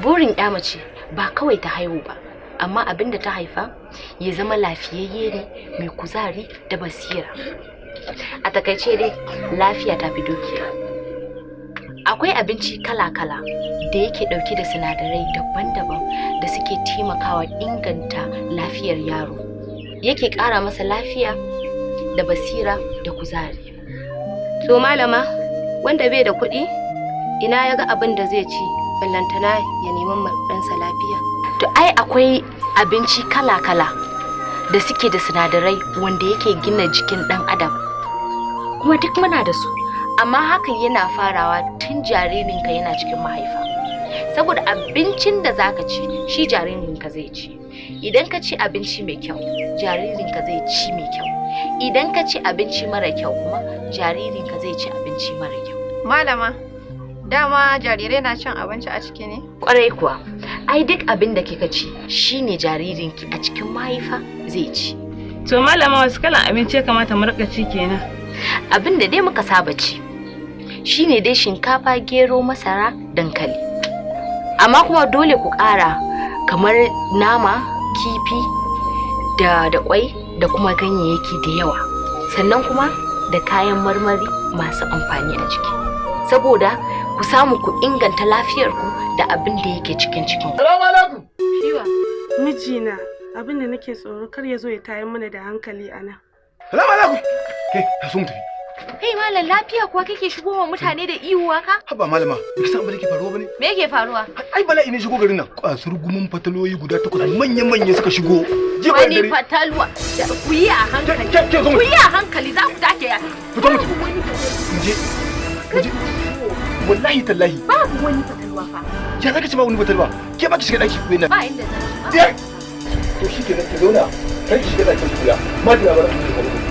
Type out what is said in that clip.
Burin 'ya mace ba kawai ta haihu ba, amma abin da ta haifa ya zama lafiyayye ne, mai kuzari da basira. A takaice dai, lafiya ta fi dukiya. Akwai abinci kala-kala da yake ɗauke da sinadarai daban-daban da suke taimakawa inganta lafiyar yaro, yake ƙara masa lafiya da basira da kuzari. To malama, wanda bai da kuɗi, ina ya ga abin da zai ci, ballantana ya nemi ma ɗansa lafiya? To ai akwai abinci kala-kala da suke da sinadarai wanda yake gina jikin ɗan adam. Kuma duk muna da su, amma hakan yana farawa tun jaririnka yana cikin mahaifa. Saboda abincin da zaka ci, shi jaririnka zai ci. Idan ka ci abinci mai kyau, jaririnka zai ci mai kyau. Idan ka ci abinci mara kyau kuma, jaririnka zai ci abinci mara kyau. Malama, dama jarirai na cin abinci a ciki ne? Kwarai kuwa, ai duk abin da kika ci shine jaririnki a cikin mahaifa zai ci. To malama, wasu kalan abinci ya kamata mu rika ci kenan? Abin da dai muka saba ci shine dai shinkafa, gero, masara, dankali. Amma kuma dole ku ƙara kamar nama, kifi da kwai da kuma ganyayyaki da yawa. Sannan kuma da kayan marmari masu amfani a jiki. Saboda ku samu ku inganta lafiyarku da abin da yake cikin cikin. Salamu alaikum. Shiwa. Mijina, abin da nake tsoro kar ya zo ya tayar mana da hankali a nan. Salamu alaikum. Ke, ta so mu tafi. Kai malam, lafiya kuwa kake shigo wa mutane da ihu haka? Haba malama, baki san abin da ke faruwa bane? Me yake faruwa? Ai bala'i ne shigo garin nan. Kasurgumin fataloyi guda takwas manyan manya suka shigo. Jiya bayan Wani dare. fatalwa. Ku yi a hankali. Ke, zo mu. Ku yi a hankali, za ku take ya. Fito mu tafi. Mu je. Mu je. Wallahi tallahi. Babu wani fatalwa fa. Ya zaka ci ba wani fatalwa? Ke ba ki shiga daki ku yana. Ba inda za shi. Je. To shi kenan, ki zauna. Kar ki shiga dakin ku ya. Ma da labarin ku.